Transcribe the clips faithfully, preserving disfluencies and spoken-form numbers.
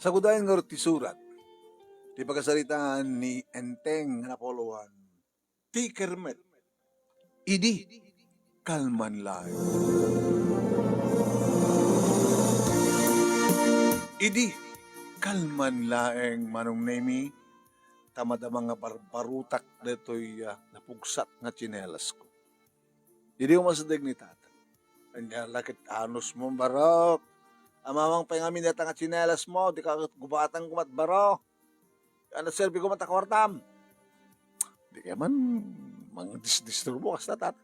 Nagudayan ngarud ti surat ti pakasaritaan ni Enteng nga Napoleon, ti kermet. Idi kalman laeng. Idi kalman laeng, Manong Nemi, ta madama nga barbarutak daytoy, ah, napugsat nga tsinelasko. Idi umasideg ni Tata. Ania la ket anusmo, Barok? Amamang pay ngamin dayta nga tsinelasmo, dika ket gubatangko met, Barok. Ania serbi ko met a kuartam? Dika man mangdisdisturbo kasta, Tata.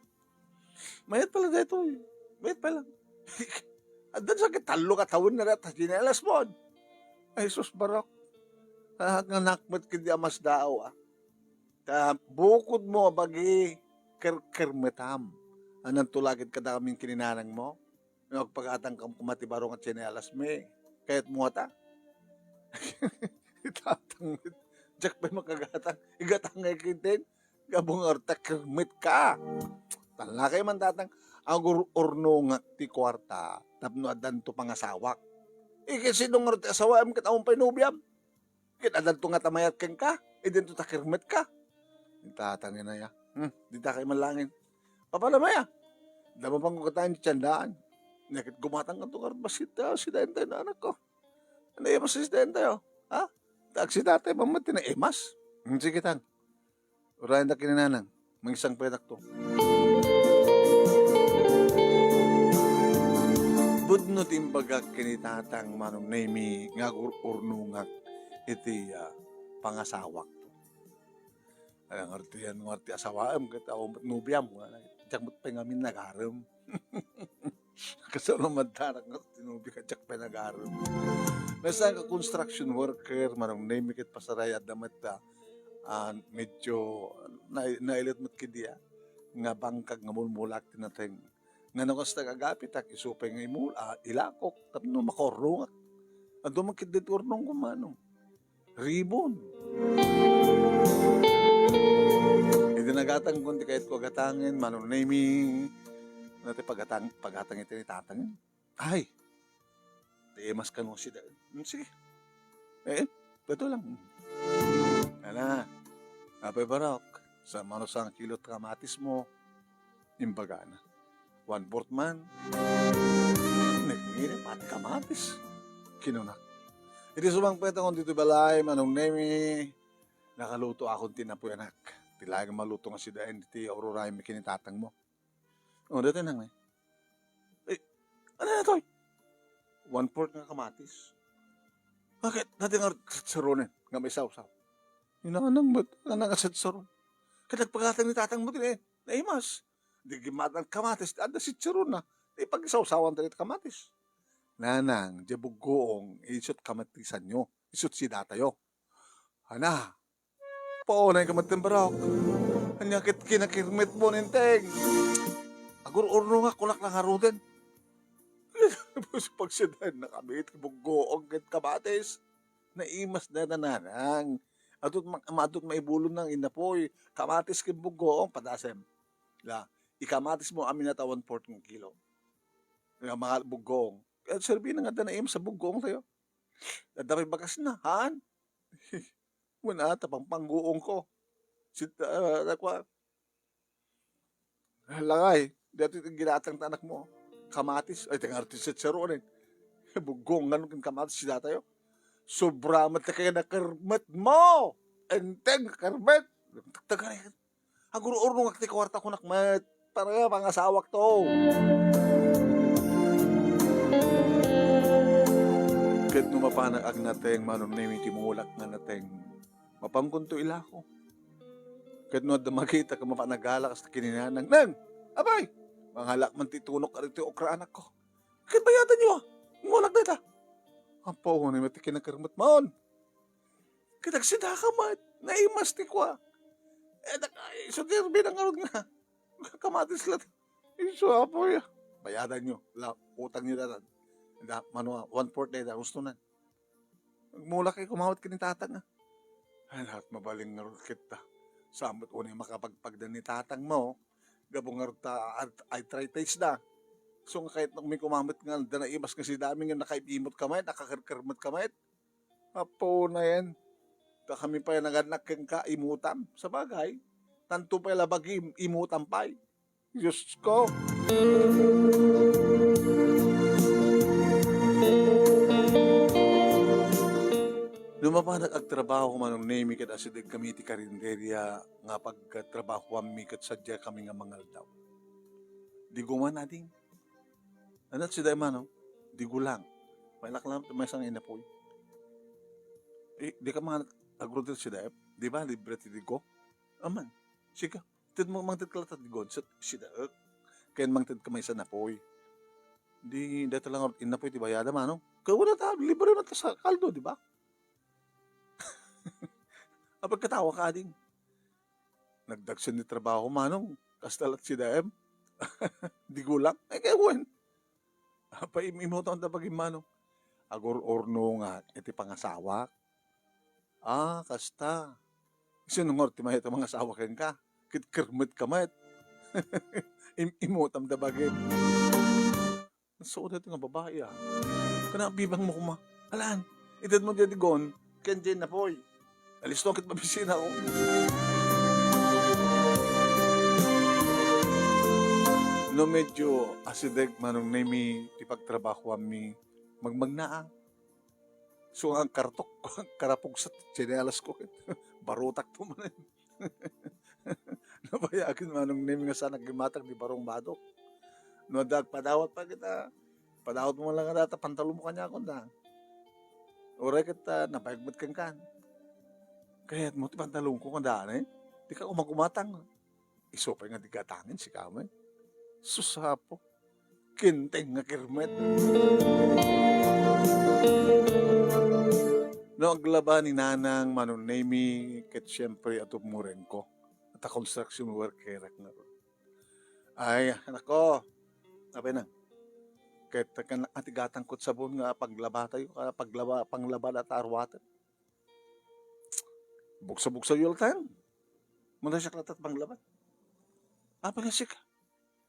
Mayat pala daytoy. Mayat pala. Addan sa ket tallo ka tawen na dayta tsinelasmo. Ay, sus, Barok. Ah, nga nakmet ket di a masdaaw, ah. Ta bukodmo a bagi, kerkermetam. Ananto la ket kadakamin ken ni nanangmo? No agpagatangkam koma ti baro nga tsinelasmi, kayatmo ngata? Itatang met. Diak pay makagatang. Igatang ngay kintin. Gabungar ta kermetka. Talakay man, Tatang. Agur-urnongak ti kuarta tapno addanto pangasawak. Iket sino ngarud ti asawaem ket awan pay nobiam? Ket addanto ngata mayat kenka, idinto ta kermetka. Ni Tatang inaya. Hmm, dita kay manlangin. Papanam aya? Dama pang kataen ti tiandaan. Nia ket gumatang kanto ngarud bassit, ah, si Dentay nga anakko. Ano iya mas si Dentay, oh? Ha? Ta agsidatay man met ti naimas. Hmm, sige, Tang. Urayen da ken ni nanang, mangisangpetakto. Pudno ti imbagak ken ni Tatang Manong Nemi nga agur-urnongak iti, ah, pangasawakto. Ay, ngarud ti, ngarud ti asawaem, ket awan met nobiam, diak met pay ngamin nagarem. Kasano man danak nga tinubig a diak pay nagarem. Maysa nga construction worker, Manong Nemi ket Pasaraya, adda met, ah, ah, medyo na-, nailet met ket dia nga bangkag nga mulmulak ti nateng. Nga no kasta nga agapitak, isu pay nga imul-, ah, ilakok, tapno makurrongak. Adu man ket daytoy urnongko, Manong. Ribbon. Idi nagatangko ti kayatko a gatangen, Manong Nemi, no ti pagatang, pagatang iti ni Tatang. Ay, ti imas kano si da-, hmm, sige. Eh, beto lang. Ana, apay Barok, sa mano sang kilo ti kamatismo, imbagana. One fourth man. Nagmira pati kamatis. Kinuna. Iti sumangpet akon ditoy balay, Manong Nemi, nakaluto akon ti napoy, anak. Ti laeng maluto nga sidaen diti aururaem ken ni tatangmo. O, daytoy nang, eh. Eh, ano na to? One fourth nga kamatis. Bakit? Dati nga sitsaronen, nga may sawsaw. Inanang met, nga nga sitsaron. Ket nagpagatang ni tatangmo ti, eh, naimas. Di gimatan kamatis, adda sitsaronna. Di pagsawsawan tayo kamatis. Nanang, diay buggoong, isut kamatisanyo, isut sidatayo. Ana, paunay ka met ti Barok. Ania ket kinakirmetmo, Nenteng? Agur-urnongak, kunak la ngaruden. Pagsidaennakami ti buggoong ket kamatis. Naimas dayta, nanang. Adut ma-, adut maibulon nang innapoy. Kamatis ken buggoong, padasem. La, ikamatismo amin a ta one fourth nga kilo. Nga mga buggoong. Kaya serbi na nga da naimas a buggoong tayo. Adda pay bagasna, haan? Wen a, ta pangpanggoongko. Sit-, ah, nakua, langay, daytoy ti ginatang ti anakmo. Kamatis, ay, ti ngarud ti sitsaro, anen. Buggoong, ngano ken kamatis, sidatayo. Sobra met ti kinakirmetmo. Enteng, kirmet. Tagay, Agur-urnongak ti kuarta, kunak met, para pangasawak to. Ket no mapanak agnateng, Manong Nemi, ti mulak nga nateng, mapankonto ilako. Ket no adda makita ket mapan a galak, kasta ken ni nanang, "Neng! Apay! Mangalak man ti tunok kadagiti okra, anakko. Ket bayadanyo, a. Mulak dayta." Apo, ni met ti kinakirmet man. Ket agsidaka met, naimas ti kua. Eh, dak-, ay, isu ti serbi na ngarud nga. Kamatis la. Isu, apo, ya. Bayadanyo. La, utangyo dayta. Da, mano, one fourth dayta, gusto na. Agmulak ay kumawat ken ni tatang, a. Ay, lahat mabalin ngarud ket ta. Samot unay makapagpagdan ni tatangmo. Gapu ngarud ta art-, arthritis da. So, nga kayat na kumamet nga, da naimas nga sidami nga nakaimot ka met, nakakerkermet ka met. Apo na yan. Ta kami pay nagannak kenka, imutam. Sabagay, tanto pay labagi, imutam pay. Diyos ko. No mapanak agtrabaho, Manong Nemi, ket asideg kami iti karinderya nga pagtrabahoanmi ket sadia kami nga mangaldaw. Digo man, ading. Ano, si Daim, ano? Digo lang. Mailak lang, may isang inapoy. Eh, di ka mga agrudir si Daim? Di ba, libre ti digo? Aman. Sige. Ted mo, mangted ka latta digon, si, si Daim. Ken mangted ka may isang napoy. Di, deta lang inapoy ti bayada, mano? Kaya wala ta, libre na ta sa kaldo, di ba? Apagkatawa ka, ading. Nagdagsen ni trabaho, manong. Kasta lat si Daim. Digo lang. Ay, kaya wen. Apa, im-, imutan ta pagin, manong. Agur-urno nga iti pangasawak. Ah, kasta. Sino ngarud ti mayat a mangasawa kenka? Ket kermet ka met. Im-, imutam da bagim. Nasuot ito nga babae, ah. Kana bibang mo kuma. Alan, ited mo diya digon, ken diyan na, poy. Alisto ket mabisina ko. No medyo asideg, Manong Nemi, ti pagtrabahoanmi, magmagnaang. So, ang kartok, karapugsa, tsinelas ko. Barutak to man. Nabayagen, Manong Nemi, nga saan naggimatag ni Barong Madok. No, adda agpadawat pa kita. Padawat mo lang nga data, pantalon mo kanya akon da. Uray ket, ah, nabayag met kenkan. Kayat mo ti pantalon ko nga daan, eh. Di ka umagumatang. Isu pay nga di gatangen, sika met. Sus, apo. Kinteng nga kirmet. No, aglaba ni Nanang, Manong Nemi, ket siyempre, atubmuren ko. At a construction worker ak nga. Ay, anak ko. Apay na. Ket kan atigatang kot sabon nga paglaba tayo, ah, paglaba, panglaba na ta arwaten. Buksa-buksa yul tan. Muna siya latat panglaba. Apa na sika?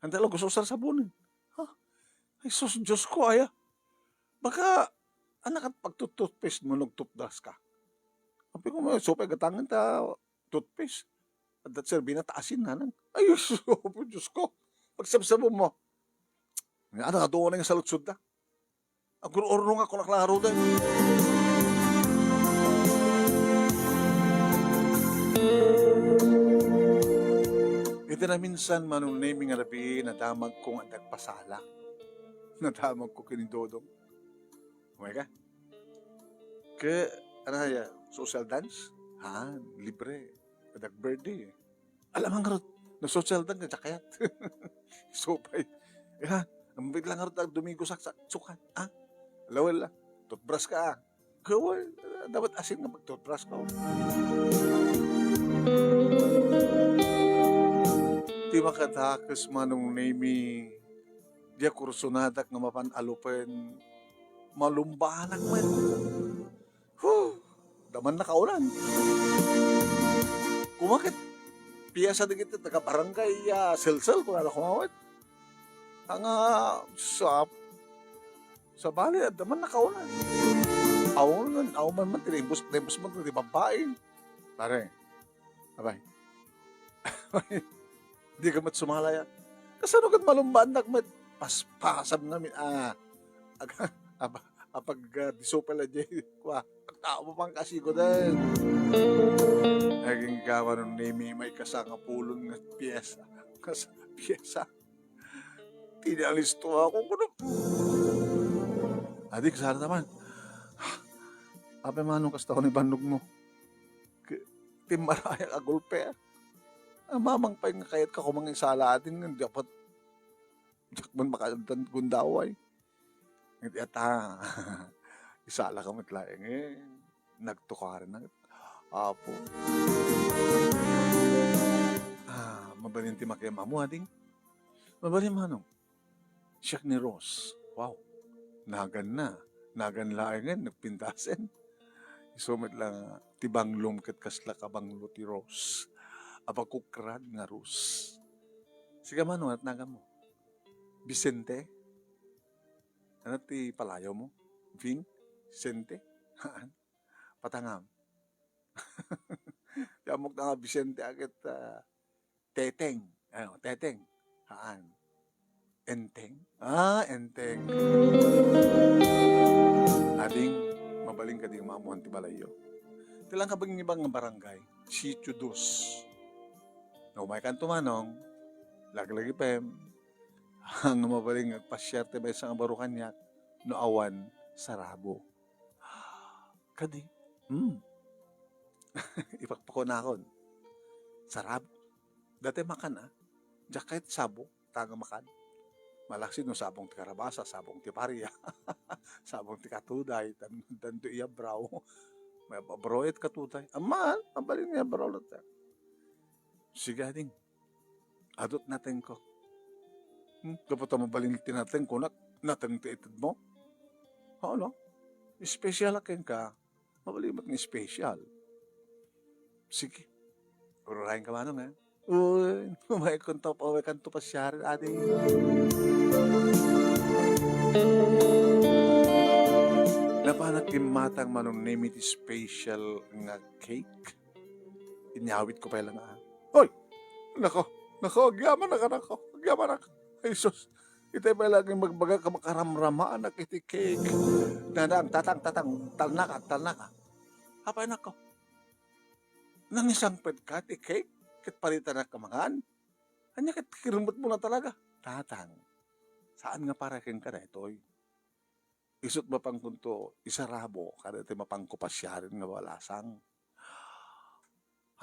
Anda lang gusto usar sabunin. Ha? Ay, sus, Diyos ko, aya. Baka, anak at pagtututpaste mo, nagtutdas ka. Apay ko mo, supay gatangan ta, toothpaste. At that sir, binataasin na lang. Ay, Diyos ko, Diyos ko. Pagsabsabon mo. Nga, ano, aduan na yung saludsod na. Agur-urno nga, kung naklaro din. Iti naminsan, Manong Nemi nga rabii, nadamag ko nga agpasala. Nadamag ko kini Dodong. Umay ka? Ke, ano ya, social dance? Ha, libre. Kadag birthday. Alam ang rot, no social dance, nadya kayat. Supay. Ya, ang bigla nga rot, Domingo sa, sa sukan. Ha? Lawel la. Toothbrush ka, ah. Gawal, dapat asin nga mag-toothbrush ka. Ti makadakes, Manong Nemi, dia kursunadak nga mapan alupen, malumbaanak met. Huh! Daman nakaulan. Kumaket, piyasa dagiti taga barangay, ah, Selsel, kunana kumawet. Anga, sa, sa bali, daman nakaulan. Awan, awan man, man, tinimbus, tinimbus man, ti babae. Pare, abay. Di ka met sumala ya. Kasano ket malumbaan nak met? Paspasam ngamin, ah. Ag-, apa, apag, ah, diso pala di, kwa, tao mo pang kasigo din. Naging gawa nun ni Mimay kasanga pulon nga piyesa. Kas-, piyesa. Ti nalisto ako kuno. Adik, sana naman. Apay manong kasta ko ni bannog mo? K-, ti marayak a gulpe, ah. Amamang pay nga kayat ka kumangisala atin nga dapat diak man makaagdan gundaway. Ngati ata, isala ka met laeng, eh. Nagtukaran na. Apo. Ah, mabalin ti makiam-ammo, ading? Mabalin manong? Siak ni Rose. Wow. Nagan na. Nagan laengen, nagpintasen. Isu met lang, ti banglom ket kasla ka banglo ti Rose. Apakukrad nga Rose. Siga manong, anat nagan mo? Vicente? Ano ti palayaw mo? Vin? Vicente? Haan? Patangam. Ti ammok nga Vicente a ket, ah, Teteng. Ano, Teteng. Haan. Enteng? Ah, Enteng. Ading, mabalin kadi nga maamuan ti balayyo. Ti langkabing ibang nga barangay, Sitio Dos. No, umaykanto manong, laglagipem. Nga mabalin nga agpasiar ti maysa nga baro kaniak, no awan, sarabo. Kadi, hmm. Ipakpakunakon. Sarabo. Dati makan, ah. Diak kayat sabong, ta nga makan. Malaksid no sabong ti karabasa, sabong ti paria, sabong ti katuday, tan-, tanto iya braw. May abraw it katuday. Amman, mabalin nga abraw latta. Sige, ading. Adut natengko. Hmm, gapu ta mabalin ti nateng, kunak, nateng ti itedmo. Haan, no? Special a kenka. Mabalin met nga special. Sige. Ururayen ka manong, eh. Uy, umaykanto, umaykanto pasiaren, ading. Napanak ti matang manong Nemi ti special nga cake. Inyawitko pay lang, ah. Oy! Nako, nako, agyamanak, nako, agyamanak. Ay, sus. Itay pay lang nga magbaga ka makaramramanak iti cake. Tatang, tatang, tatang, talnaka, talnaka. Apay nako. Nangisangpet ka ti cake? Ket paritanak ka mangan? Ania ket kirmet mo na talaga? Tatang, saan nga para kenka daytoy. Isut' mapankonto isarabo kadaytoy mapanko pasiaren nga balasang.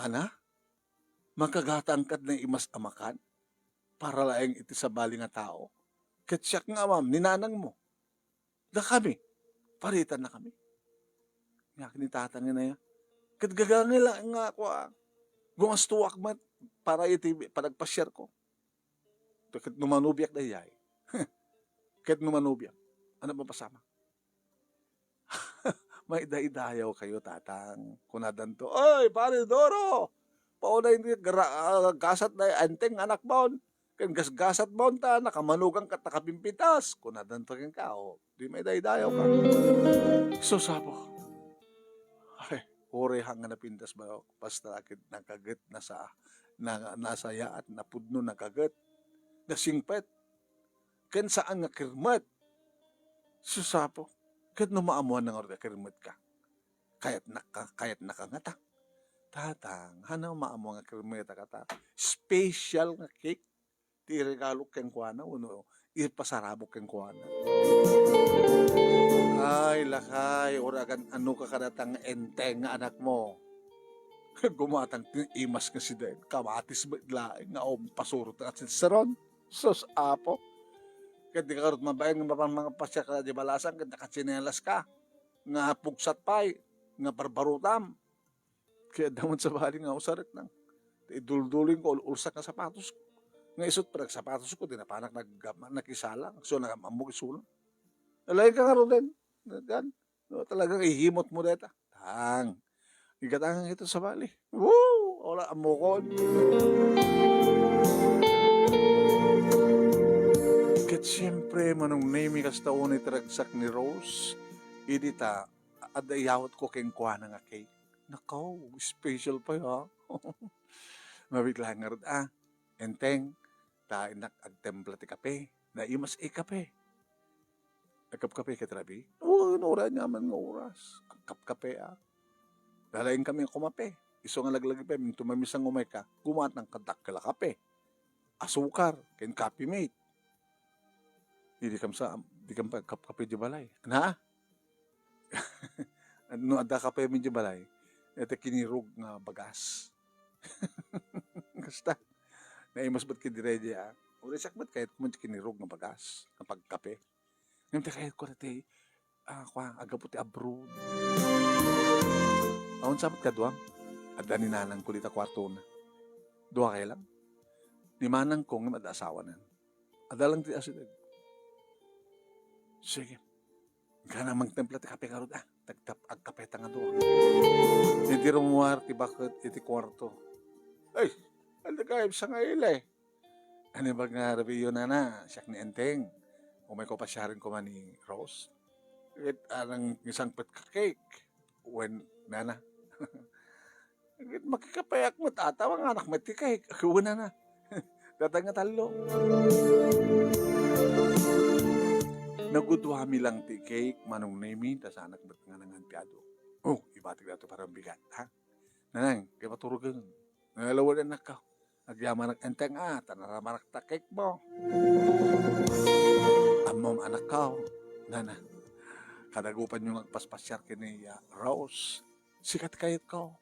Ana? Makagatang kad naimas a makan? Para laeng iti sabali nga tao? Ket siak nga amam ni nanangmo. Dakami, paritannakami. Nia ket ni tatang nga aya. Ket gagangay laeng nga kua, gumastuak met para iti panagpasiarko. Ket no manubiak daydiay. Ket no manubiak, ano mapasamak? Maidaydayaw kayo, tatang. Kunadanto, "Oy, Pare Doro! Paunay ni gra-, ah, gasat na Enteng, anak mon. Ken gasgasat mon ta nakamanugang ket nakapimpitas." Kunadanto kenka, o, di maidaydayaw ka. Sus, apo. Ay, uray nga napintas ba, basta la ket nakaget, nasa-, na-, nasayaat, napudno, nakaget, nasingpet. Ken saan nga kirmet. Sus, apo. Ket no maamuan na ngarud a kirmet ka. Kayatnak ka, kayatnak ka ngata. Tatang, hano maamuan nga kirmet a kata? Special nga cake ti iregalok kenkuana wenno ipasarabok kenkuana. Ay, lakay, uray agan-ano ka kadatan nga Enteng nga anak mo. Gumatang ti imas nga sida, kamatis met laeng nga umpasurot nga sitsaron. Sus, apo. Ket di ka ngarud mabain nga mapan-, mangpasiar ka di balasang ket nakatsinelas ka. Nga pugsat pay, nga barbarutam. Ket adda met sabali nga usarek nang. Ti idulduling ko, ul-, ulsak nga sapatos ko. Nga isut' panagsapatos ko, di napanak nag-, nakisala. So, nag-ammok isuna. Nalaing ka ngaruden. Ngan, no, talagang ihimot mo deta. Tang. Igatangan ito sabali. Woo! Wala, ammokon. Ket siempre, Manong Nemi, kasta unay ti ragsak ni Rose, idi ta, adda iyawatko kenkuana nga cake. Nakaw, special pay, ha? Mabiit laeng ngarud, ah. Enteng, ta innak agtempla ti kape. Naimas a kape. Agkapkape ket rabii? Oo, no, uray aniaman nga oras. Agkapkape, ah. Lalaing kami nga kumape. Isu nga laglagipem, inton mamisang umayka, gumatang ka dakkel a kape. Asukar, ken Coffee Mate. Di, dikam sa, dikam pay agkapkape di balay. Na? No adda kape mi di balay, iti kinirog nga bagas. Kasta, naimas met ket di daydiay, ah. Uray siak met kayatko met ti kinirog nga bagas, nga pagkape. Ngem ti kayatko daytoy, ah, kua, aggapu ti abroad. Awan sa met kaduam, adda ni nanangko dita kuartona. Duakayo lang. Ni manangko ngem adda asawana. Adda lang ti asideg. Sige. Kana mangtempla ti kape ngarud, ah. Tagtap-, agkapeta nga dua. Idi rummuar ti baket iti kuarto. Ay, adda kayat sa nga ila, eh. Naimbag nga rabiiyo, nana, siak ni Enteng. Umayko pasiaren koma ni Rose. Ket alang isangpet ka cake. Wen, nana. Makikapeak met, ata, manganak met ti cake. Kunana. Data nga tallo. Nagudua mi lang ti cake, Manong Nemi, ta saanak met nga nangan ti adu. Oh, ibatik daytoy para bigat, ha? Nanang, kay paturogen. Nalawadan nakka. Agyamanak enteng a, ta naramarak ta cake mo. Ammom, anakko, nana. Kadagupanyo nga agpaspasiar ken ni, ah, Rose. Sika ti kayatko.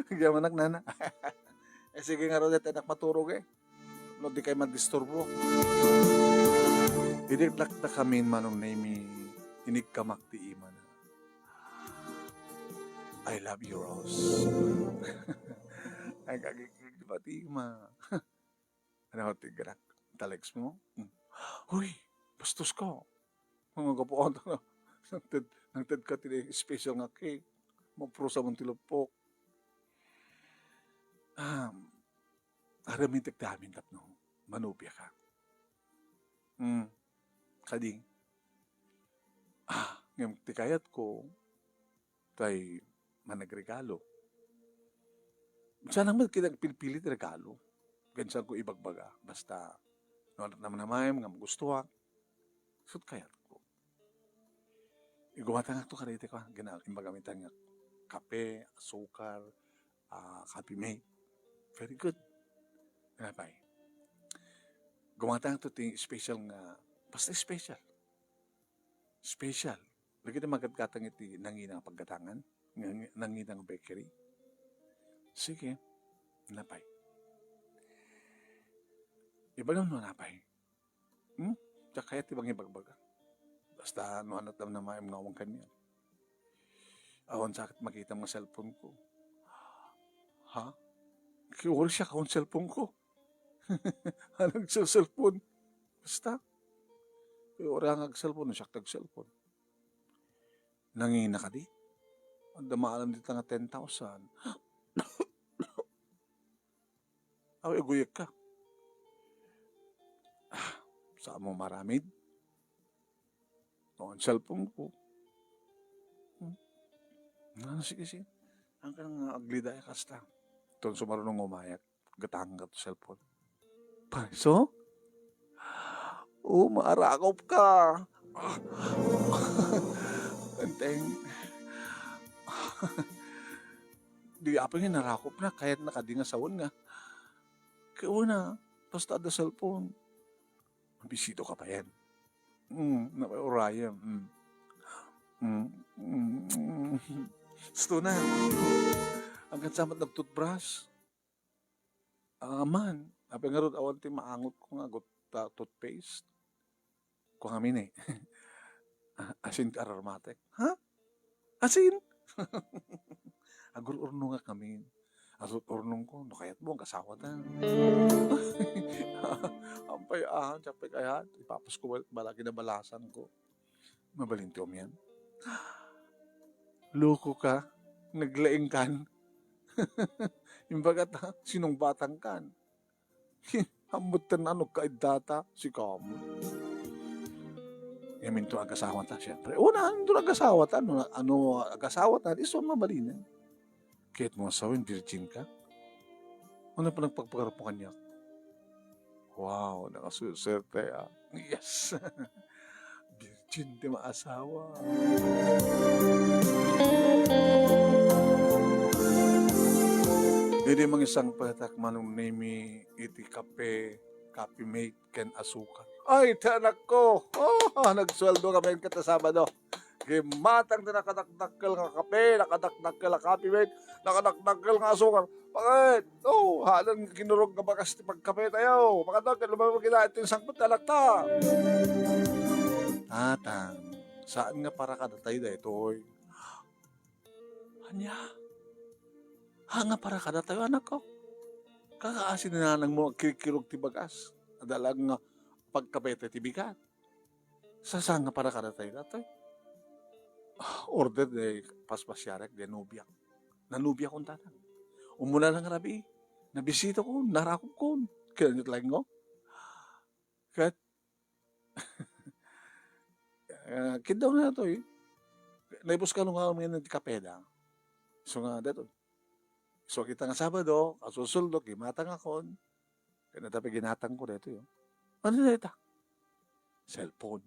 Agyamanak, nana. Eh, sige ngarud, dayta innak maturog, eh. No, dikay madisturbo. Idi aglaktakamin, Manong Nemi, inigkamak ti imana. "I love you, Rose." Ay, kagigig pati, ma. Ano ti ganak? Talex mo? Hmm. Uy, bastos ka. Mga gapuan na. Nagted, nagted ka ti special nga cake. Maprusa mo ti lupok. Um, aramitek ti amin tapno manubia ka. Hmm. Kadi. Ah, ngem ti kayatko, tay managregalo. Saan met ket agpilpili ti regalo. Ken saanko ibagbaga. Basta, no, namnamaem nga magustuak, ket kayatko. Igumatangakto kadaytoy ka, gina-, imbagam ita nga kape, asukar, ah, Coffee Mate. Very good. Napay. Gumatangakto ti special nga, basta special. Special. Lagi ti magatgatang iti nangina nga paggatangan, nang-, nangina nga bakery. Sige, napay. Ibagam no napay. Hmm? Diak kayat ti mangibagbaga. Basta no ania ti namnamaem nga awan kaniak. Awan sa ket makitam nga cellphone ko. Ha? Kiwari siya, awan cellphone ko. Anak sa cellphone. Basta. Kiwari nga ag-cellphone, siak ti ag-cellphone. Nangina kadi? Adda maalam dita nga ten thousand. Aw, aguyek ka. Ah, saan mo maramid? Awan cellphone ko. Hmm. Ah, sige, sige. Ang ka nga aglida, eh, kasta. Ton sumarunong umayak. Gatang ka to cellphone. Paiso? Oh, maarakop ka. Enteng. Di apay nga narakop na, kayat na kadi nga sawen nga. Kaya na, basta adda cellphone. Mabisito ka pa yan. Mm, na, urayem. Mm. Mm, mm, mm. Gusto na. Ang kansamat nag-toothbrush. Ah, man, apay ngarud awan ti maangot ko nga agut-, ta-, toothpaste. Kua ngamin eh. Ah, asin ti ararmatek. Ha? Asin? Agur-urnongak ngamin. Asut urnong ko, no kayat mo, agasawa ta. Ampay, ah, diak pay kayat. Ipapas ko bal-, bala-, kinabalasan ko. Mabalin ti umian. Loko ka, naglaing kan. Imbaga ta, sinungbatan kan. Ammotten ano kaiddata, sika met. Ngamin to agasawa ta, siyempre. Una, ano to agasawa ta? Ano, ano agasawa ta? Isu mabalinen. Kayat mo asawen, virgin ka? Ano pa nagpagpagarap mo kaniak? Wow, nakasusuerte, ah. Yes. Virgin ti maasawa. Idi mangisangpetak, Manong Nemi, iti kape, Coffee Mate ken asukar. Ay, ti anakko! Oh, nagsueldo kami ket Sabado. Gimatang ti nakadakdakkel nga kape, nakadakdakkel a Coffee Mate, nakadakdakkel nga asukar. Bakit? Oh, hanan kinurog nga bakas ti pagkape tayo. Makadakkel, lumabas kita, ito yung sangkot, anak ta. Tatang, saan nga para kadatayo daytoy? Ania? Ha, nga para kadatayo, anakko? Kakaasi ni nanang mo agkirkirog ti bagas. Adalag nga pagkapete ti bigat. Sasa nga para kadatayo, datoy. Ah, order di paspasiarek, di nubiak. Nanubiak kon tatang. Umuna lang rabii. Nabisita ko, narakop kon. Kaya nyo talagang ko? Kat, ah, kidaw na to eh. Naibus ka nung amin ti kapeda. So nga, daytoy. So, kita nga Sabado, asusuldok, gimatangakon. Kaya na tayo ginatangko daytoy, oh. Ano na ita? Cellphone.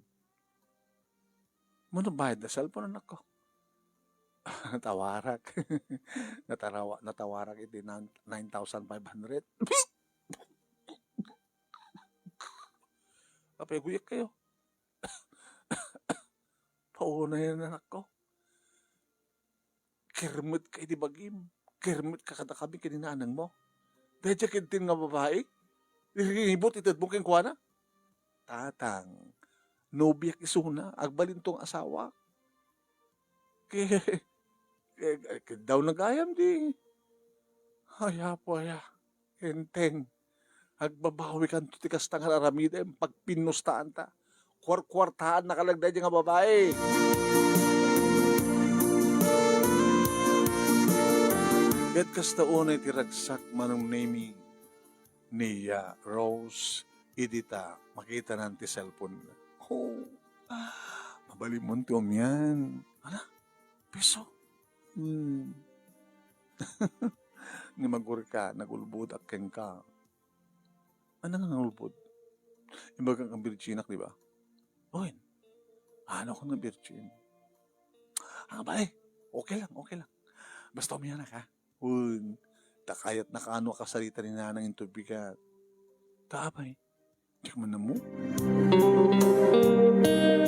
Mano bayad na cellphone, anak ko? Natawarak. Natarawa-, natawarak iti nan-, nine thousand five hundred. Apay, guyak kayo. Pauna yan, anak ko. Kirmet ka iti bagim. Kirmet ka kadakami ken ni nanang mo. Daydiay ketdin nga babai. Rinibot itedmo kenkuana. Tatang, nobiak isuna, agbalinto nga asawa. Ke, ke, ke daw nagayam di. Ay, apo, aya. Enteng, agbabawikanto ti kasta nga aramidem, pagpinnustaanta. Kuarkuartaan na kalagday nga babai. Ket kasta unay ti ragsak, Manong Nemi, ni, ah, Rose, idi ta makitanan ti cellphone na. Oh, mabalinmon ti umian. Ala, piso. Hmm. Ni magurka, nagulbodak kenka. Ano nga nangulbod? Imbag nga birginak, di ba? Oy, ano ko nga virgin? Ah, bale. Okay lang, okay lang. Basta umianak, ha? Un, ta kayat na kaano a kasarita ni nanang intubig ka. Ta apay, diak man namo.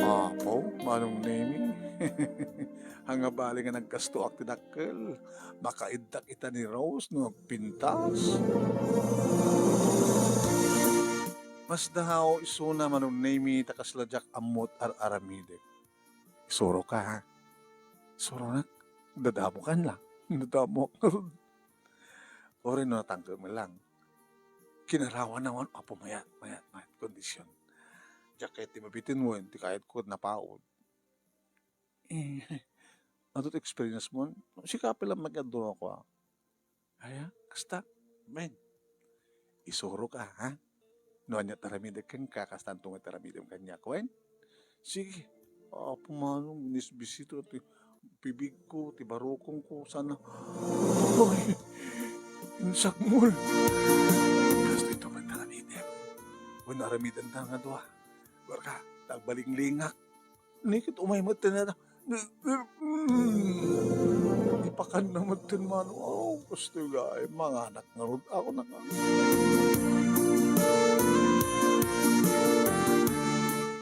Apo, Manong Nemi. Anga bale nga nagkastoak ti dakkel. Makaiddak ita ni Rose no agpintas. Mas dahaw isuna, Manong Nemi, ta kasla diak ammot ar-aramidek. Isuro ka, ha? Isuro nak. Dadamokan lang. Dadamok. Uri no natangkil mo lang. Kinarawan naman, apo, mayat, mayat, mayat kondisyon. Diak kayat ti mabitin mo, ti kayat ko, napaon. Eh, adto ti experience mo, sika pala mag-adto ako, ah. Aya, kasta, men. Isuro ka, ha? No anya taramidek kenka, kastanto nga taramidem kaniak, wen? Sige. Apo Manong, binisbisito ti pibigko, ti barukongko, sana. Oy, insakmol. Kastoy to man taramidem. Wen, aramiden ta nga dua. Barka, tagbalinglingak. Ni ket umay met ten na, ipakan na met ten mano. Oh, kastoy gaay, manganak ngarud ako na nga.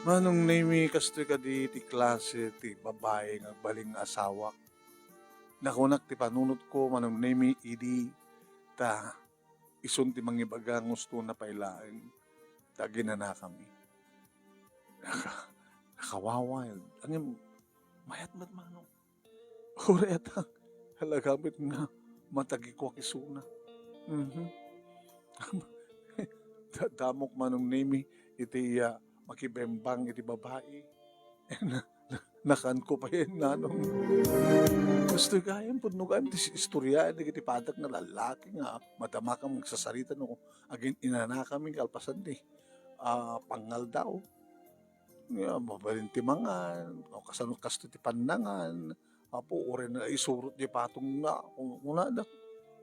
Manong Nemi, kastoy kadi ti klase ti babai nga agbalin nga asawa? Nakunak ti panunotko, Manong Nemi, idi ta isun ti mangibaga nga gusto na pay laeng ta aginanakami. Naka-, nakawawa, ngem mayat met, Manong. Uray ata, talaga met nga matagikuak isuna. Mhm. Dadamok, Manong Nemi, iti, ah, makibembang iti babai. Na-, na-, nakanko pay, Nanong. Kastoy gayam, pudno gayam ti istorya dagiti padak nga lallaki nga madamakam agsasarita no agin-inanakami kalpasan ti, ah, pangngaldaw. Nga mabalin ti mangan, o kasano kastoy ti pannangan. Apo, uray na isurot di patong na, kun-, kunada.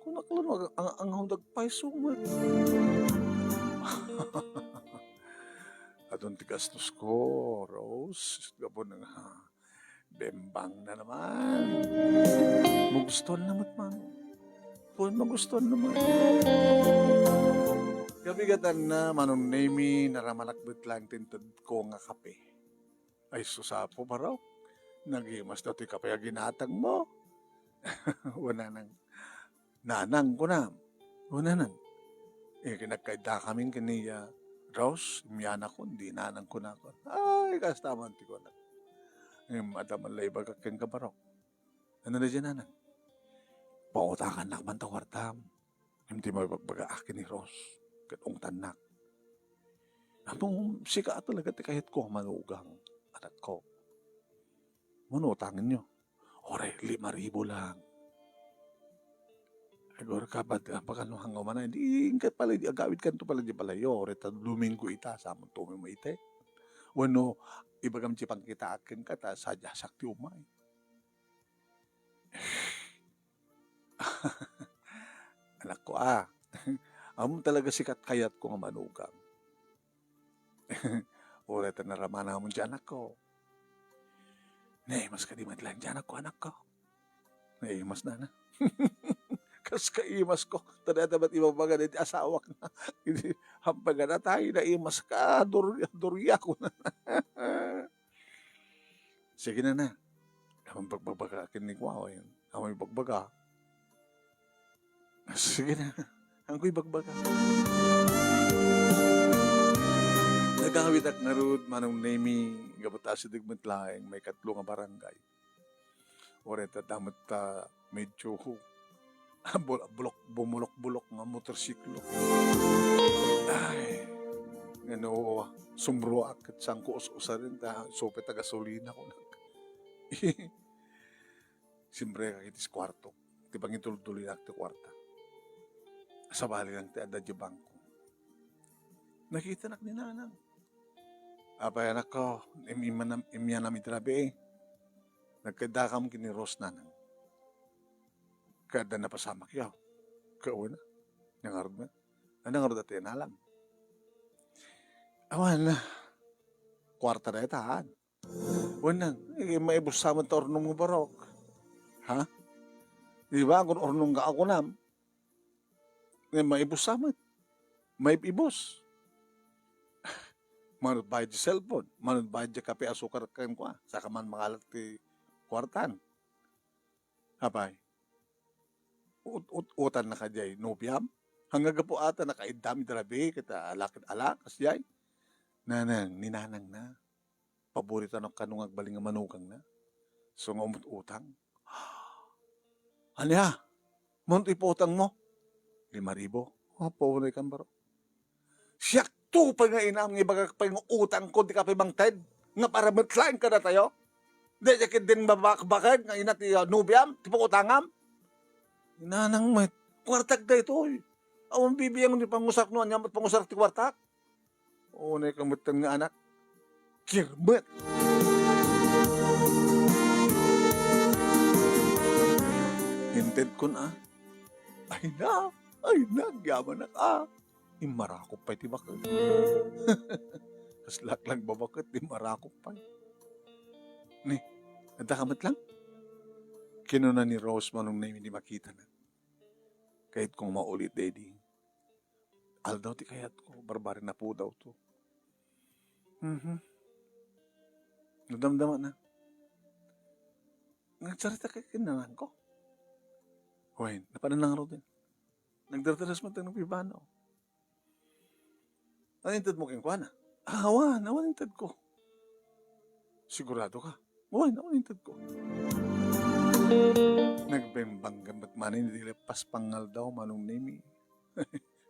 Kunak lang, ang, ang, ang dagpay sumat. Adun ti gastos ko, Rose. Gapu na nga, bembang na naman. Magustuhan na met, Manong. Puan, magustuhan na met. Kabigatan na, Manong Nemi, naramanak bet lang ti inted ko nga kape. Ay, sus, Apo, Barok. Nagimas datoy kape a ginatang mo. Wen, Nanang. Nanang, kunam. Wen, Nanang. Eh, kinagkaidakamin ken ni, ah, Rose, imyanakon, di Nanang kunakon. Ay, kasta man ti kunak. Em, adda man la ibagak kenka, Barok. Ano na dyan, Nanang? Pautangannak man ta kuartam. Ngem ti mabagbagaak ken ni Rose, ket ungtannak. Ammom, sika talaga ti kayatko a manugang, anakko. Mano utangenyo? Uray, lima ribu lang. Agor ka, bad-, ah, baka no hanggaw man, di, ingka pala, di, agawidkanto pala di balayo, uray ta Domingo ita, sa amin to, may maite. Wenno, ibagam ti pangkitaak kenka, ta sadiasak ti umay. Ako, ah, ammom talaga sikat kayatko nga manugang. Uray ta naramanamon ti anakko. Naimas kadi met laeng ti anakko, anakko. Naimas, nana. Kas kaimasko, ta dayta met ibabaga daydi asawak na. Idi, hampay nga natay, naimaska, dur-, durya, kunana. Sige, nana. Awan pagbabaga ken ni Kuya, awan pagbaga. Sige na, anggoy bagbaga. Nagawidak ngarud, Manong Nemy, gapu ta asideg met laeng maikatlo nga barangay. Uray ta, ta met ta medyo bul-, bulok-, bumulok-bulok nga motorsiklo. Ay, ngano, sumruaak ket saanko us-usaren ta supay ta gasolina, kunak. Siempre, ket iti kuarto. Ti pangitultuloyak ti kuarta. Sabali lang ti adda di bangko. Nakitanak ni nanang. Apay, anakko, im-, immanam-, immianam iti rabii. Nagkaddakam ken ni Rose, nanang. Ket adda napasamakyo. Kauna. Nangarod na. Nangarod ti inalam. Awan, kuarta dayta, han. Wen nang, eh, maibus sa met ta urnong nga barok. Ha? Di ba, kun urnong nga akunam, eh, maibus sa met. Maib-ibus. Manut bayad ti cellphone, manut bayad ti kape, asukar, ken kua, saka man mangalak ti kuartan. Apay, ut-, ut-, utang na kadiay, nobiam? Hanggang gapu ata nakaiddam iti rabii, ket ala ket ala, kasdiay. Nanang, ni nanang na. Paborito na kano nga agbalin nga manugang na. So nga umut-utang. Ania? Mano ti ipautang mo? Lima ribu. Apo, unay kan baro. Siak to pay nga inam nga ibagak pay nga utang ko, di ka pay mangted. Nga para met laeng kadatayo. Di, di, din mabakbakag nga ina ti, ah, nobiam, ti pautangam. Inanang met, kuartak daytoy. Awan bibiang ti pangusarek no ania met pangusarek ti kuartak. Unay ka met nga anak. Kirmet. Inted kun a. Ay na, ay na, agyamanak a. Immarakop pay ti baket. Kaslak lang babaket, immarakop pay. Ni, adda ka met lang? Kinuna ni Rose, Manong Nemy, idi makitana. Kayat kong maulit, Daddy. Aldaw ti kayatko, barbareng napudawto. Mhm. Nadamdama na. Nagsarita ka ken nanangko? Wen, napanan lang ruden. Nagdardaras man tayo ng pibano. Ano inted mo kenkuana? Ah, awan, awan inted ko. Sigurado ka? Awan, awan inted ko. Nagbembang gamit manin, dili pas pangaldaw, Manong Nemy.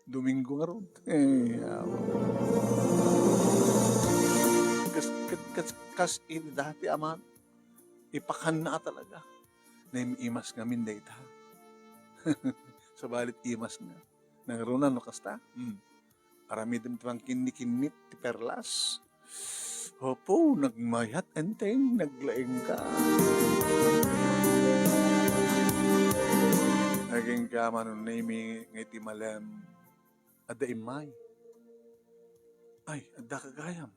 Domingo nga rod. Eh, awa. Kas, kas, kas, kas, iti dati, aman, ipakanna talaga. Naimas ngamin dayta. Sabalit imas nga. Nangruna no kasta? Hmm. Aramidem ti pangkinnikinnit ti perlas. Apo, nagmayat, Enteng, naglaing ka. Naging ka, Manong Nemy, nga iti malem, adda immay. Ay, adda ka gayam.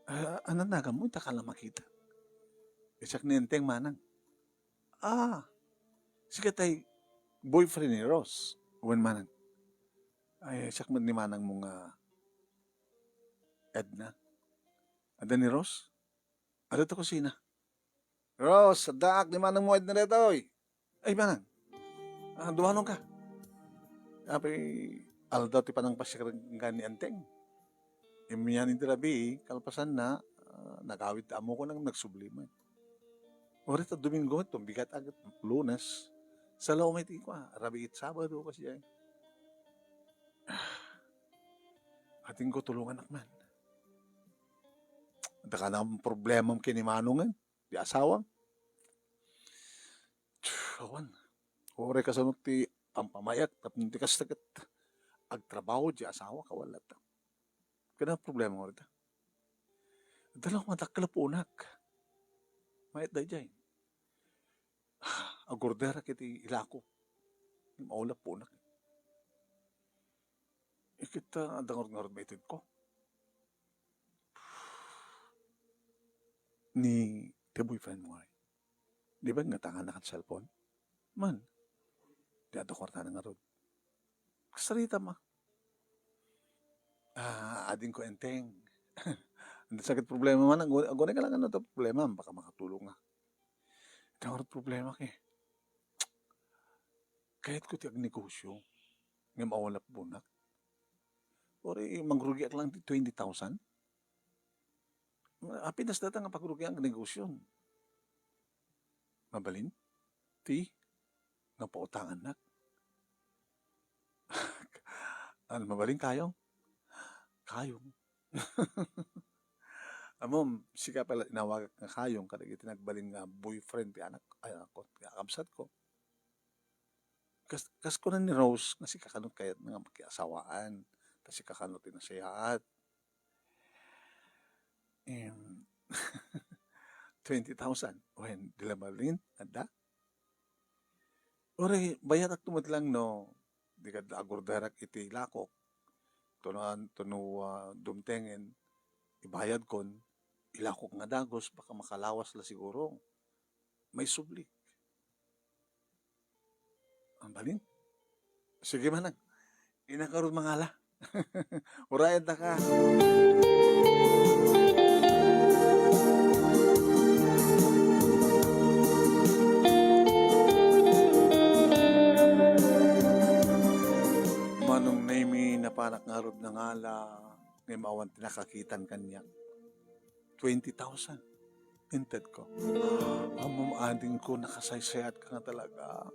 Ah, ananagan mo, ita ka lang makita. Isak ni Enteng, manang. Ah, sika tay boyfriend ni Rose. Wen, manang. Ay, siak met ni manang mo nga Edna. Adda ni Rose? Adda ta kusina. Rose, addaak ni manang mo Edna daytoy. Ay, manang. Ah, dumanon ka. Apay, aldaw ti panangpasiar ni Enteng. Immian iti rabii, kalpasanna, ah, nagawid ti ammo ko nang nagsubli met. Uray ta Domingo met, pambigat agit Lunes. Salaw met ti kua, rabii ket Sabado, kasdiay. Ah, ating ko tulungan ak man. Adda ka na problemam ken ni Manong, eh, di asawam. Awan. Uray kasano ti pampamayak, tapno ti kasta ket agtrabaho ti asawak, awan latta. Ket adda problema nga rita. Adda la madakkel a puonak. Mayat daydiay. Agorderak iti ilako. Maulap po na. Ikit ta, adda ngarud-ngarud maitedko. Ni ti boyfriend mo ay. Di ba nga tangan na kan cellphone? Man. Di adda kwarta na ngarud. Kasarita ma. Ah, ading ko enteng. Anda sakit problema man, agu-, agunay ka lang ano to problema, baka makatulong nga. Ito nga problema ki. Kayat ko ti agnegosyo. Ngem awalak bunak. Ori, mangrugiak lang ti twenty thousand. Apinas data nga pagrugian nga negosyo. Mabalin? Ti? Nga pautangannak. Ano, mabalin kayong? Kayong. Amom, sika pala inawagak nga kayong kadagiti nagbalin nga boyfriend ti anak, ay, anak ko, nga kabsat ko. Kas, kas kunan ni Rose nga sika kano kayat nga makiasawaan, ta sika kano ti nasayaat. Em, twenty thousand. Wen, di la malin, adda? Uray, bayadak met lang no, di kad agurderak iti lakok. Tuno, tuno, ah, dumtengen, ibayad kon, ilakok nga dagus, baka makalawas la siguro. May subli. Ang balin? Sige, manang. Inakaro mangala. Urayan ta ka. Manong Nemi, napanak ngarud nangala, ngem awan ti nakakitan kaniak. Twenty thousand. Inted ko. Ammom, ading ko, nakasaysayat ka nga talaga.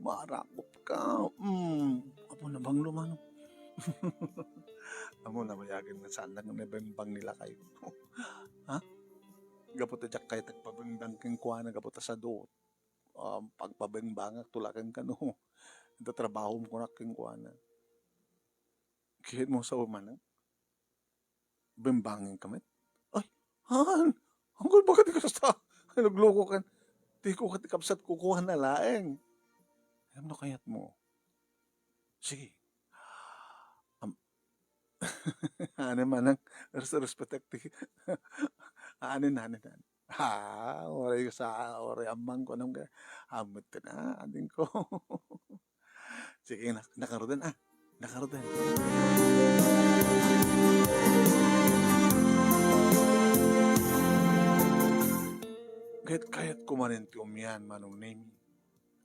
Marakop ka. Mm. Apo, nabanglo man. Amo, nabayagen nga saan lang nga nabembang ni lakay. Ha? Gapu ta diak kayat agpabembang kenkuana, gapu ta sado. Um, pagpabembangak, tulaken kano. Ita trabahom kunak kenkuana. Kayat mo sa umana? Bembangin ka met? Ay, han! Anggoy, baka di kasta. Ay, nagluko kan. Di ko kati kapsat kukuha na laeng. Ano kayat mo? Sige. Am-, ano manang res-, respect ti. Anin, anin, anin. Ah, oray sa, oray amang ko nang, ah, met na, ading ko. Sige, nak-, nakaruden, ah. Nakaruden. Kayat-kayat ko manen ti umian, Manong Nemi.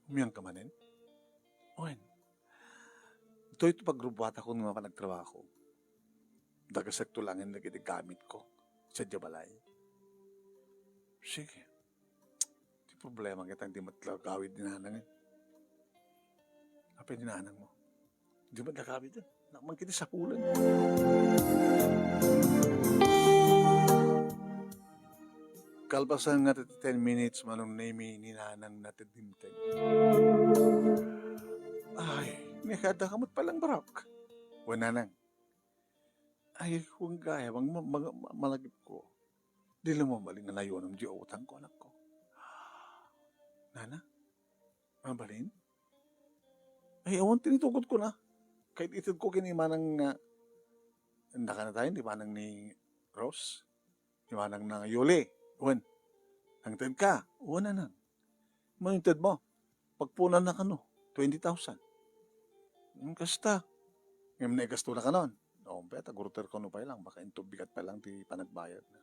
Umian ka manen? Wen. Itoy ti pagrubuatakon nga panagtrabaho. Dagasek to laeng dagiti gamitko sadiay balay. Sige. Ti problema ket, di met la agawid ni nanang, eh. Apay ni nanang mo? Di met la agawid, eh. Nakman kiti sapulan. Kalpasan nga ti ten minutes, Manong Nemi, ni nanang na ti dimteng. Ay, ni kada ka met pala, Barok. Wen, nanang. Ay, wen gayam, ma-, ma-, ma-, malagipko. Di la mabalin nga nayonam diay utangko, anakko. Nana? Mabalin? Ay, awan, tinitugot ko na. Kay itedko ken ni manang nga, nakana tayo, ni manang ni Rose? Ni manang na Yuli? Wen. Nangted ka? Wen, nanang. Mano inted mo? Pagpunan na kano, twenty thousand. Hmm, kasta. Ngem naigasto na kanon. No, bet, agurter kano pay lang, baka into bigat pay lang ti panagbayad na.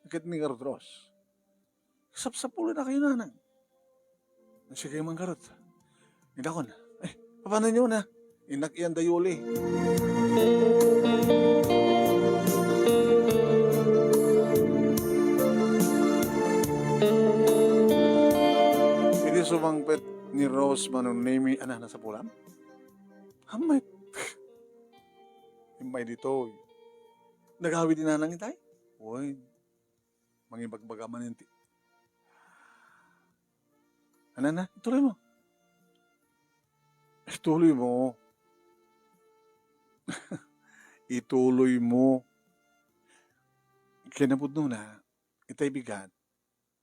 Ket ni Garud Ros, sapsapulen na kayo, nanang. Sige man, Garud. Idakon. Eh, paano nyo na? Inak iyan da Yuli. Idi sumangpet ni Rose, Manong Nemi, ana, nasapulam? Hamay. Immay ditoy. Nagawid ni nanang itay? Uy, mangibagbaga man ti. Ano na? Ituloy mo. Ituloy mo. Ituloy mo. Kinapudno na, itay bigat,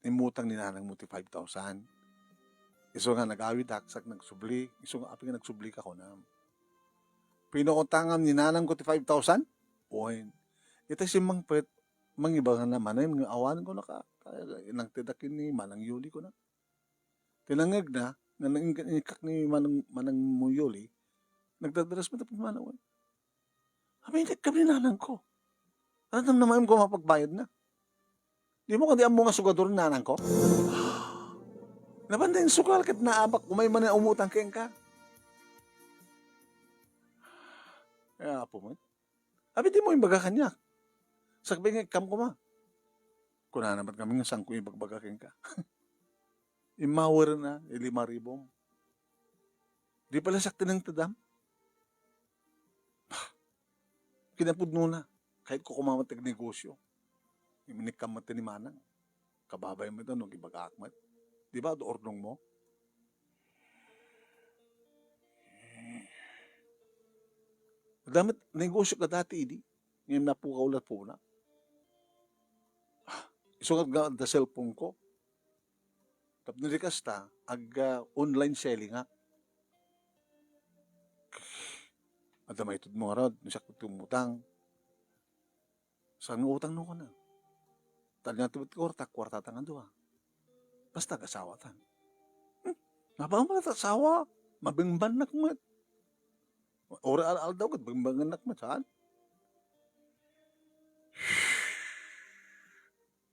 imutang ni nanang mo ti five thousand. Isu nga nagawidak, sak nagsubli, isu nga apay nga nagsublika kunam. Pinuutangam ni nanangko ti five thousand? Wen. Ita simmangpet, mangibaganna manen nga awan ko naka, nangtedak ni Manang Yuli ko na. Tinangegna, nga nang-, inikak ni Manang, Manang Yuli, nagdadaras met a pimanaw. Amin, kami nanangko. Ano nang namaim ko mapagbayad na? Di mo kadi ammo nga sugador ni nanangko? Napanda insugal ket naabak, umay man umutang kenka. Ay, apo mo. Abi, di mo imbaga kaniak. Sakbay nga ikkam koma. Kunana met kami nga saan ko ibagbaga kenka. Immaweren na, ilima ribom. Di pala sak tinengtedam. Kinapudno na, kayat ko koma met ti agnegosyo. Iminikkam met ni Manang. Kababay met, ano, ibagaak met. Di ba, adu urnong mo? Eh, adda met negosyo ka dati idi. Ngem napukaw la puna. Ah, isu nga adda cellphone ko. Tapno di kasta, ag, ah, online selling nga. Adda maitudmo ngarud, no siak ti umutang. Saan nga utang no kuna? Tadna ti kuarta, kuarta ta nga dua. Basta agasawatan. Hmm, napamala ta asawa, mabengbannak met. Ora al-, aldaw ket bengbannak met, saan?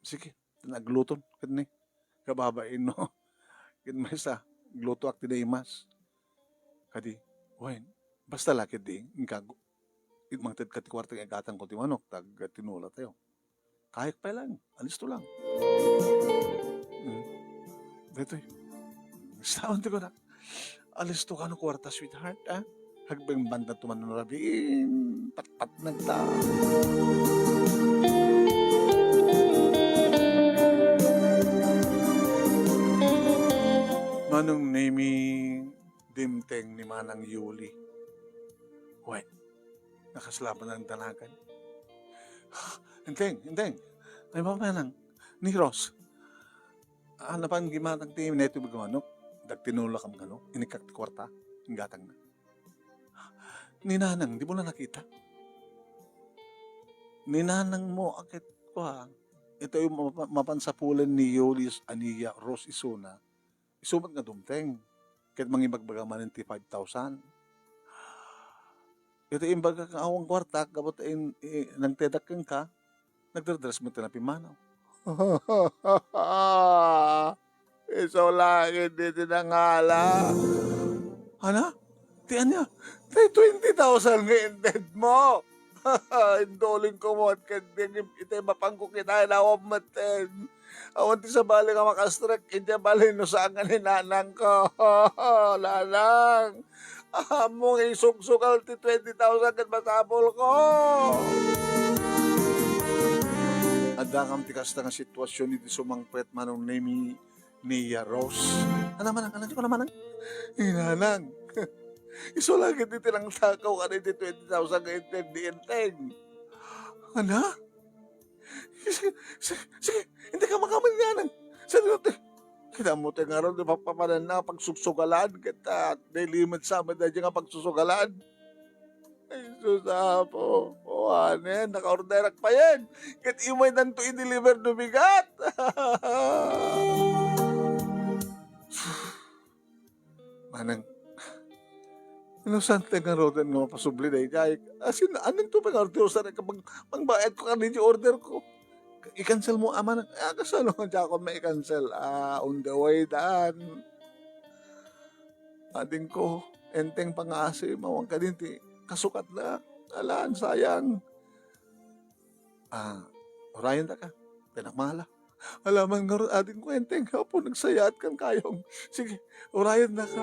Sige, nagluton ket ni. Kababain no. Ket maysa, glutoak ti naimas. Kadi, wen, basta la ket di, inka, mangted ka ti kuarta nga igatangko ti manok, tag tinola tayo. Kayek pay lang, alisto lang. Hmm. Daytoy. Saan ti kuna? Alisto ka no kuarta, sweetheart, ah? Agbengbanna tuman no rabiin, patpatnagta. Manong Nemi, dimteng ni Manang Yuli. Wen, nakaslaban ang danagan. Enteng, enteng. Ay, Manang, ni Ros. Ah, napan gimatang ti neto nga manok, dagtinula kam kano, inikak ti kuarta, inggatang na. Ni Nanang, di mo na nakita? Ni Nanang mo, akit ko, ha? Ito yung mapa-, mapansapulan ni Yolis Ania Ros isuna. Isu met nga dumteng. Ket mangibagbaga manen ti five thousand. Iti imbaga nga awan kuartak, gapu ta in-, i-, nangtedak kenka, nagdardras met ti napimmanaw. Isu la iti nangala. Ana? Ti ania? Ti twenty thousand nga inted mo. Induling ko mo, ket iti mapanko kita, inawan met ten. Awan ti sabali nga makastrek, idiay bali no saan nga ni nanang ko. Nanang, ammo nga isugsugal ti twenty thousand ket masapul ko. Adda kam ti kasta nga sitwasyon iti sumangpet, Manong Nemi, ni Rose. Ana, Manang, ana, di ko na, Manang. Inanang. Isu la ket iti nangtakaw kadi ti twenty thousand nga inted ni Enteng. Ana? Sige, sige, sige, hindi ka makaman nga nang. Sa dito, te. Kita mo, te, nga ron, di ba, papanan na pagsugsugalan, kita, they limit sa amin na dyan nga pagsusugalan. Ay, sus, Apo. O, anen, naka-orderak pa yan. Ket imay nanto i-deliver no bigat. Manang, inusan te nga rodan nga mapasubli daydiay. Asin, anen to pay nga order, usan ka pag-, pagbayad ko kadi di order ko. I-cancel mo, ama na. Ah, kasano nga di ako ma-cancel? Ah, on the way, daan. Ading ko, Enteng, pangaasim, awan kadin ti kasukat na. Alan, sayang. Ah, urayan ta ka. Pinakmala. Alaman nga ron, ading ko, Enteng, Apo, nagsayaat kan kayong. Sige, urayan na ka.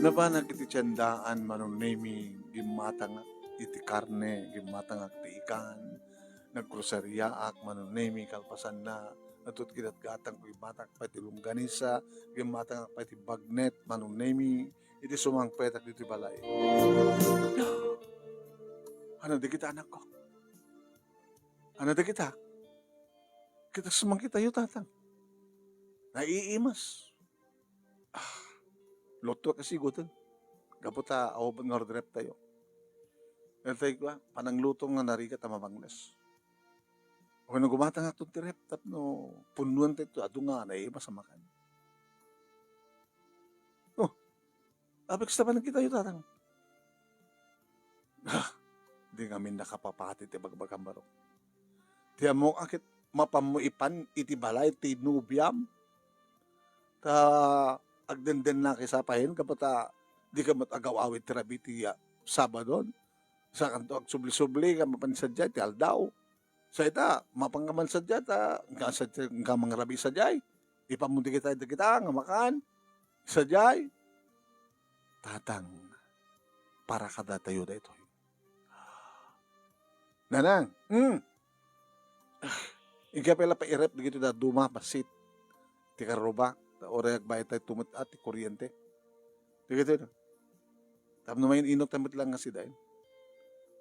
Napanak iti tiendaan, Manong Nemi, gimmatangak iti karne, gimmatangak ti ikan, nagkroseriaak, Manong Nemi, kalpasanna, adto't ginatgatang ko, gimmatangak pay ti longganisa, gimmatangak pay ti bagnet, Manong Nemi, iti sumangpetak ditoy balay. Ano, di kita, anakko? Ano dagita? Kita sa man kitayo, Tatang. Naiimas. Ah, luto kasi gudel. Gapu ta awan nga order tayo. Natay ko, ah, panangluto nga narigat a mabangles. Wenno gumatang aton ti ref tapno punnoan tayo, adu nga naiimas a makan. Oh, apek sa panagkitayo, Tatang. Ah, di ngamin nakapapati ti bagbagam, barok. Ti ammok a ket mapanmo ipan iti balay ti nobiam. Ta agdendennaka sa payen, gapu ta dika met agaw-awid ti rabii ti, ah, Sabadon. Sakanto agsubli-subli nga mapan sadiay ti aldaw. Sa ita, mapan ka man sadiay ta, nga sadiay, nga mangrabii sadiay. Ipanmo dagita, dagita nga makan sadiay. Tatang, para kadatayo daytoy. Nanang, hmm. Inka pay la pairep dagitoy dadduma, bassit. Ti karruba, ta uray agbayad tayo tumet, ah, ti kuryente. Dagitoy, no? Tapno main-inok tayo met lang nga sidain.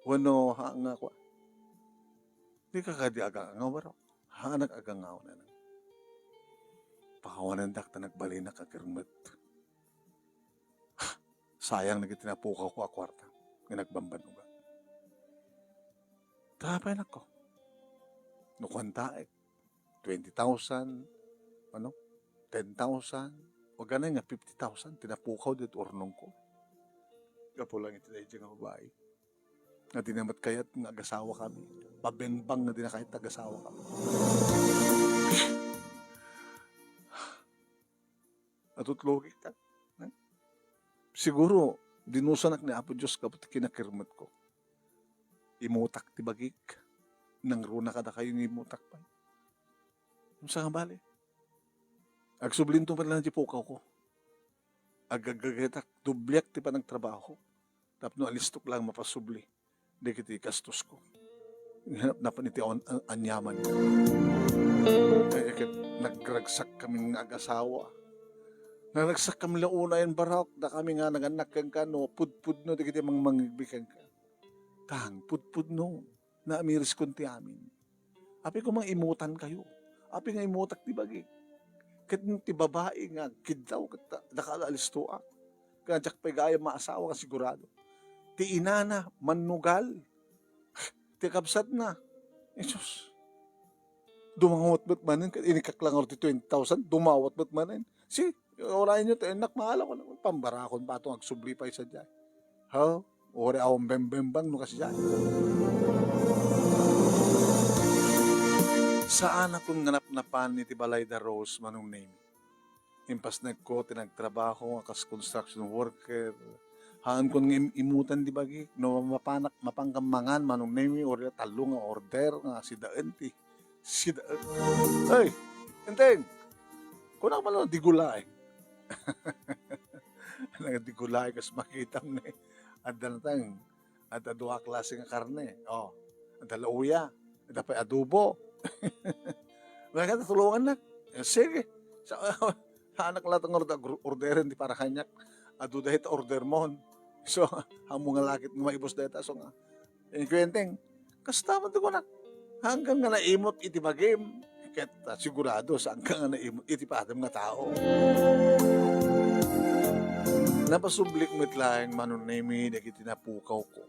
Wenno, ha, nga kua. Dika kadi agangaw, barok. Haanak agangaw, Nanang. Pakawanendak ta nagbalinak a kermet. Sayang dagiti napukawko a kuarta nga nagbambannogan. Ta apay, anakko? No kuantaek, twenty thousand, ano, ten thousand, o ganay nga fifty thousand ti napukaw ditoy urnongko. Gapu lang iti daydiay nga babai. Nga di na met kayat nga agasawakami. Pabengbang nga di na kayat agasawakami. Adu ti logikta. Siguro, dinusanak ni Apo Dios gapu ti kinakermetko. Imutak ti bagik. Nangruna kadakayo nga imutak pay. Saan nga bale? Agsublinto met lang ti pukawko. Agagagaytak, dubliak ti panagtrabaho. Tapno alistok lang mapasubli dagiti gastosko. Napnapan iti awan-, an-, aniaman. Ay, ket nagragsak kami nga agasawa. Nagragsak kami la unayen, barok, dakami nga nagannak kenka no pudpudno dagiti mangmangigbi kenka. Tang, pudpudno, naamiriskon ti amin. Apay koma nga imutankayo? Apay nga imutak ti bagik? Ket ti babai nga agkiddaw, ket da-, daka la alistoak. Ket diak pay gayam maasawa nga sigurado. Ti inana, mannugal. Ti kabsatna, Jesus. Dumawat met manen, ket inikaklangar ti twenty thousand, dumawat met manen. Si, urayenyo ti innak, maala ko, pambarakon pa itong agsubli pay sadiay. Ha? Uray awan bembembang no kasdiay. Saanakon nga napnapan iti balay da Rose, Manong Nemi. Impasnekko ti nagtrabaho nga kas construction worker. Haankon nga im-, imutan ti bagik. No mapanak, mapanka mangan, Manong Nemi, uray tallo nga order nga sidaen ti, sidaen. Ay, Enteng! Kunak man, no, digulay. Nagdigulay kas makitam ni. Adda natang, adda dua a klase nga karne. Oh, adda lauya, adda pay adobo. Maka tulungannak. Eh, sige. Sa, anak la tong order, orderen ti para kaniak. Adu dayta order mon. So, amo nga lakit nga maibus dayta. So nga, Inkuenteng, kasta man ti kunak. Hanggang nga naimut iti bagim, ket, ah, sigurado, saanka nga naimut iti padam nga tao. Napasublik met laeng, Manong Nemi, dagiti napukawko.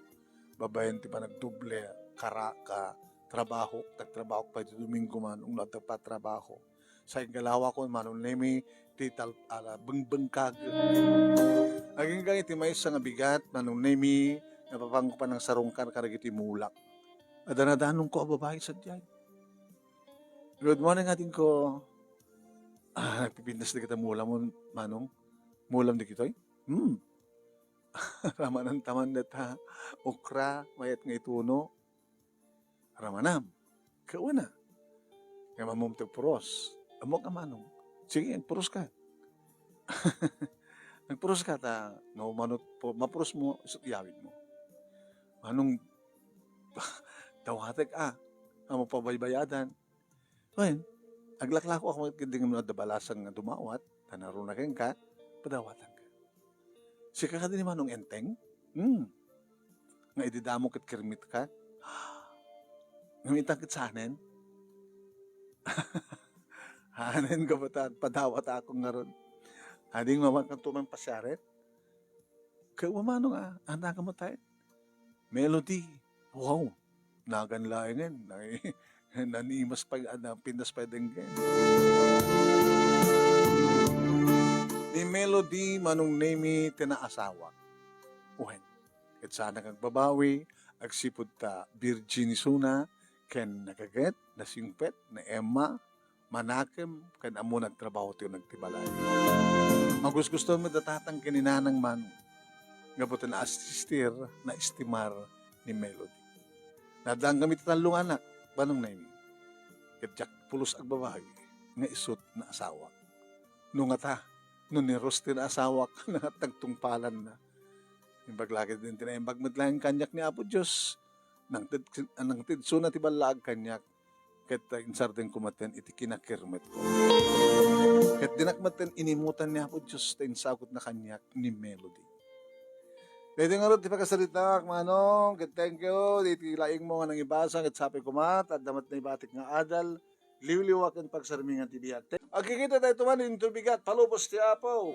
Babaen ti panagdoble, kara-, ka, trabaho, nagtrabaho pay ti Domingo man, no adda pa trabaho. Sa iggalawakon, Manong Nemi, ti tal-, ala, bengbengkag. Agingga iti maysa nga bigat, Manong Nemi, napapanko panangsarungkar kadagiti mulak. Adanadanongko a babai sadiay. Good morning, adingko. Ah, nagpipintas dagita mulamon, Manong. Mulam dagitoy? Hmm. Ramanan taman data okra, mayat nga ituno. Ramanam. Kauna. Nga mamum ti puros. Ammok a Manong. Sige, puros ka. Nagpuros ka ta, no, manut-, pu-, mapuros mo, isu-, iyawid mo. Manong, dawatek, ah, amo pabaybayadan. Wen, aglaklako ako ket di nga adda balasang nga dumawat, ta naruna kenka, padawatanka. Sika kadi ni Manong Enteng? Hmm. Nga idi damo ket kirmit ka? Ngem ita ket sanen? Anen gapu ta agpadawat ako ngarud. Ading maman kanto man pasiaren? Ket umano nga, anda ka matay? Melody. Wow. Nagan laengen. Nanimas pa, ah, napindas pa denggen. Ni Melody, Manong Nemi, ti naasawa. Wen, ket saanak agbabawi, agsipud ta virgin isuna, ken nagaget, nasingpet, na Emma, manakem, ken ammona agtrabaho ti uneg ti balay. Magusgusto met da tatang ken ni nanang Manong. Gapu ta naasistir, naestimar ni Melody. Nadaan kami ti tallo nga anak, Manong Nemi. Ket diak pulos agbabawi nga isut naasawa. No ngata, no ni Ros ti naasawak, nangat nagtungpalanna. Imbag la ket din ti naimbag met laeng kaniak ni Apo Dios. Nangted, nangted isuna ti ballaag kaniak, ket, ah, insardengko metten iti kinakermetko. Ket dinak metten inimutan ni Apo Dios ta insagutna kaniak ni Melody. Daytoy ngarud ti pakasaritaak, Manong, ket thank you. Diti laingmo nga nangibasa, ket sapay koma, ta adda met naibatik nga adal, liwliwa ken pagsarmingan ti biag. Agkikita tayo tuman, into bigat, palubos ti Apo.